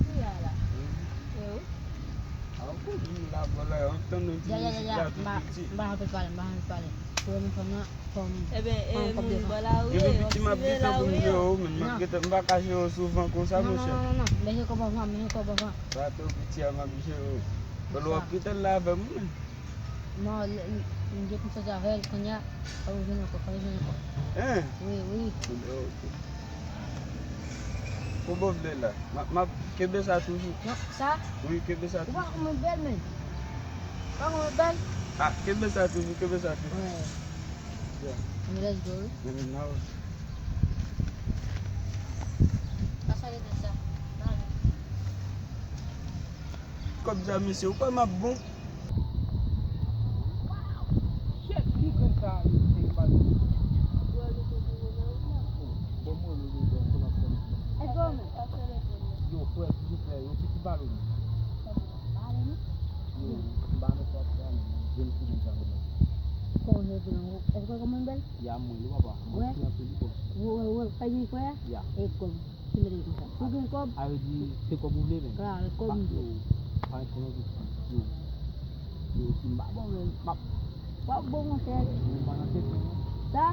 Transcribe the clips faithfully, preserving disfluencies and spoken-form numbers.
Kounya la. E wi. A, ou konn moun la, vòlè, antann nou di mizik la tou piti. M pa anpil pale, m pa anpil pale. Ou renmen fanm nan, fanm, fanm kòb de fran. Ebyen, e, moun bò la ou ye, w ap sive la ou ye. Epi piti, m ap gentan pou m jere w, men m ap gentan, m pa ka jere w souvan konsa, monchè. Non, non, non, non, non. Mete kòb anvan, mete kòb anvan. Sa tou piti a m ap jere w. Vòlè, w ap kite l la avè m, wi. Non, li, li, li gen pou soti avè l, kounye a, fò yo jwenn ankò, fò yo jwenn ankò. Hein? Wi, wi. Ok. Konbyen w vle la? M ap, m ap kenbe sa toujou. Non, sa? Wi, kenbe sa toujou. Ou pa konn mwen bèl, men. Ou pa konn mwen bèl? Ah, kenbe sa toujou, kenbe sa toujou. Wè. Yeah. Men let's go, wi. Men, men, nan. Pa sale de sa. Nan. Kòb di a mesye, ou kwè m ap bon? Shit, ki grenn sa a, yo, se yo pa yo. Bon, mwen, yo, yo, yo, yo, yo, yo. Yo, frè, silvouplè, yon ti, ti balo, non. Yo, m pa nan fè sa, non. Vin fini sa, non. Kòman yo vin, èske kòman bèl? Ya, mwen, li, papa. Mwen, mwen, mwen, mwen, fè yon frè? Ya. E kòb. Ki mete konsa? Ou gen kòb? A, yo di, se kòb ou vle, men. Klare, kòb m vle. Pa, yo, pa gen pwoblèm, yo. Yo, si m pa bon, men, m ap, w ap bon, monchè. Ou pa nan tèt, non? Sa?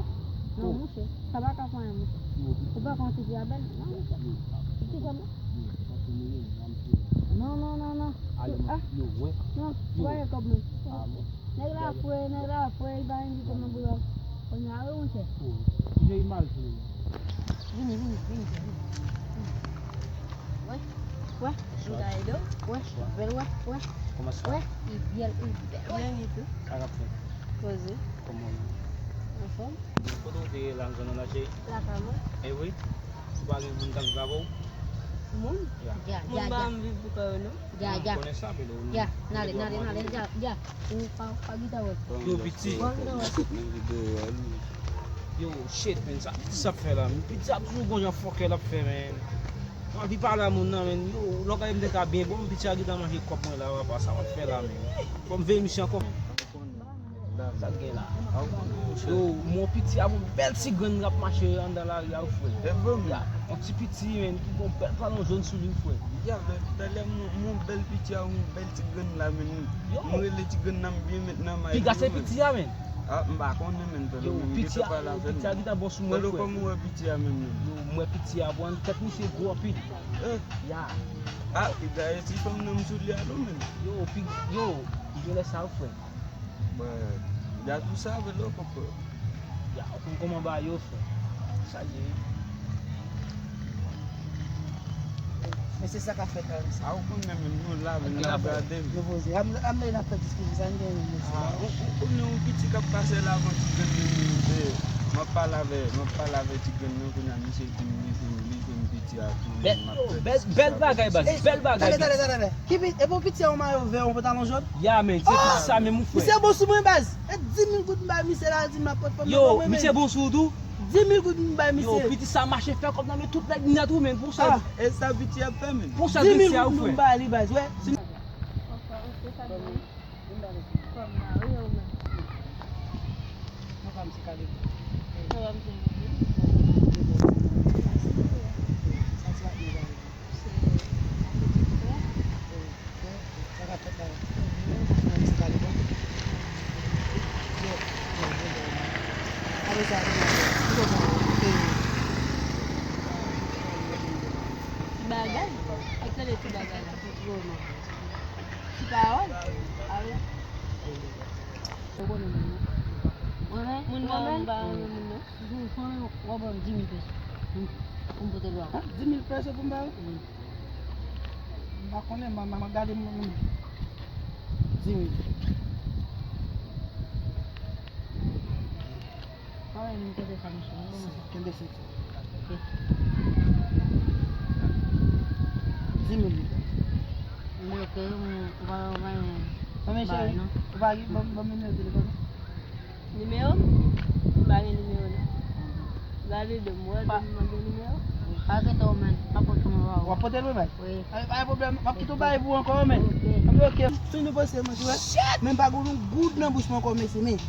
Non, monchè. Sa pa ka fè anyen, monchè. Yo. Ou pa konn si fi a bèl? Non, monchè. Yo. Ou ki fè m? Yo, sa se mwen, non, m se. Non, non, non, non. Ale, ah. Yo, wè. Non, yo. Voye kòb mwen. Ah, bon. Nèg la fre, nèg la fre, li pa gen kòb nan bouda. Kounye a, wi, monchè. Ki jan imaj li? Vini, vini, vini, vini. Wè, wè. Bouda Edo. Wè, bèl, wè, wè. Kòman sa? Wè, li bèl, li bèl, wè. Byen, li tou. Sa k ap fèt? Poze. Kòman w ye? Anfòm. Kote w te ye la, nan zòn nan, cheri? Lakay mwen. E wi? Ou pa gen moun k ap viv avè w? Moun? Ya. Ya, ya, ya. Moun pa m viv pou kò yo, non. Ya, ya. Konnen sa, men nou. Ya, n ale, n ale, n ale, ya, ya. Ou pa, pa gita wè. Yo, piti. Pa gita wè. Yo, shit, men, sa piti sa ap fè la, men. Piti ap toujou gon jan fòkè l ap fè, men. Mwen anvi pale a moun nan, men. Yo, lògay m te ka byen bon, piti a gita manje kòb mwen la, papa, sa w ap fè la, men. Fò m veye misye ankò, men. Sa k gen la? Yo, mon piti a, mon bèl ti grenn k ap mache anndan lari a, wi, frè. Ya, yon ti piti, men, ki gon bèl pantalon jòn sou li, wi, frè. Ya, men, talè, mon, mon bèl piti a, yon bèl ti grenn la, men, wi. Yo. M rele ti grenn nan, m byen met nan may. Piga se piti a, men. Ah, m pa konnen, men, talè, yo, m piti a, piti a gentan bon sou mwen, frè. Talè, kòman w wè piti a, men, men? Yo, m wè piti a, bon, tèt misye gwo anpil. Eh. Ya. Ah, piga e ti fanm nan m sou li a, non, men. Yo, pi, yo, li genlè sa, wi, frè. Bon, y a tout sa avè l, ou konprann. Ya, ou konn kòman bagay yo fè. Sa l ye. Men se sa k ap fèt la, mesye. A, ou konnen, men nou la, men n ap gade, men. Nou poze. Ann, ann, n ap fè diskisyon, sa n gen, men, mesye. A, ou, ou konnen yon piti k ap pase la, avan ti grenn li, li, m ap pale avè, m ap pale avè ti grenn nan, kounye a, misye di m, li di m, li di m, piti a, tou, men m ap fè diskisyon avè misye. Bèl, bèl bagay, baz, bèl bagay. Talè, talè, talè, talè. Ki pi, e pou piti a, yon mayo vè, yon pantalon jòn? Ya, men, se piti sa menm, wi, frè. Misye bon sou mwen, baz. E di mil goud m bay misye la, di m ap pot fanm nan ban mwen, men. Yo, misye bon sou ou tou? Di mil goud m bay misye. Yo, piti sa mache fè kòb nan men tout nèg nèt, wi, men, pou sa. Ah, e sa piti ap fè, men? Pou sa, di mil goud m bay li, baz, wè. Kòm mari ou menm? Non, pa misye kale. Sa pa misye kale. Sa ti ap mwen kale. Se yon ti frè. Sa k ap fèt la? Mwen se ka li bon. Yo, yo, yo, yo. Apre sa, kòman, kòman, e, ti bagay? Ak tande ti bagay la. Ti pawòl? A wi. Ou konnen moun nan? Mwen menm? Moun nan, mwen pa renmen moun nan. Ou konnen w ap ban m di mil peso. Pou m pote l ba ou. Di mil peso pou m ba ou? Wi. M pa konnen, m, m, m ap gade moun, moun. Di mil. Ay, m kenbe sa, mesye. Bon, mesye. Kenbe senti. Ok. Di mil goud. Mwen, ok, mwen, ou pa, ou pa renmen. Non, men Bay, cheri, non. ou pa gen, ban ban m nimewo telefòn ou? Nimewo? M pa gen nimewo, non. Gade de m wè, de m gen nimewo. Pa rete w, men. Pa pote mwen ba W ou. ap pote l mwen bay? Wi. Ay, pa gen pwoblèm, m ap kite w bay pou ankò, men. Ok. Anben, ok. Fin nou panse, mwen, ti wè. Men m pa gen yon goud nan bouch mwen ankò, mesye, men.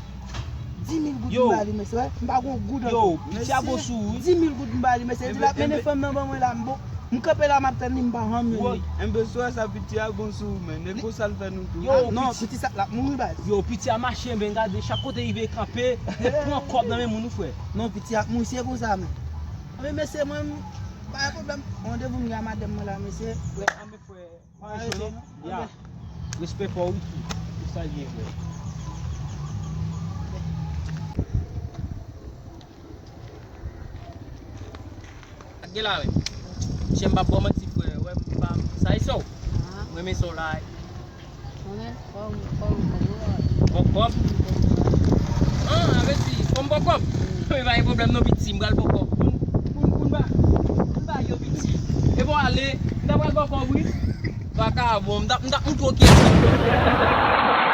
Di mil goud m ba li, mesye, wè. M pa gen yon goud ankò. Yo, piti a bon sou ou, wi. Di mil goud m ba li, mesye. Di l ap mennen fanm nan ban mwen la, m bon. M kanpe la, m ap tann li, m pa janm jwenn li. Enben, sou sa piti a bon sou ou, men. Nèg konsa l fè nou tou. Yo, non, piti sa l ap mouri, baz. Yo, piti a mache, men gade, chak kote li vle kanpe, li pran kòb nan men moun, wi, frè. Non, piti ap mouri, se konsa, men. Men, mesye, mwen, m pa gen pwoblèm. Randevou m gen a madanm mwen la, mesye. Frè, anben, frè. Pa rete, non. Ya. Respè pa w, wi, tou. Pou sa l ye, frè. Sa k gen la, menm? Chè, m p ap ba w manti, frè. Wè, m pa, sa e sa w? M renmen sa w la. Mwen menm, fò m, fò m, fò m. Ba w kòb? Ah, sa vle di, fò m ba w kòb? Men pa gen pwoblèm non, piti, m pral ba w kòb. Pou n, pou n, pou n ba, pou n ba yo, piti. E bon, ale, m ta pral ba w kòb, wi. Vakabon, m t ap, m t ap moutre w kiyès.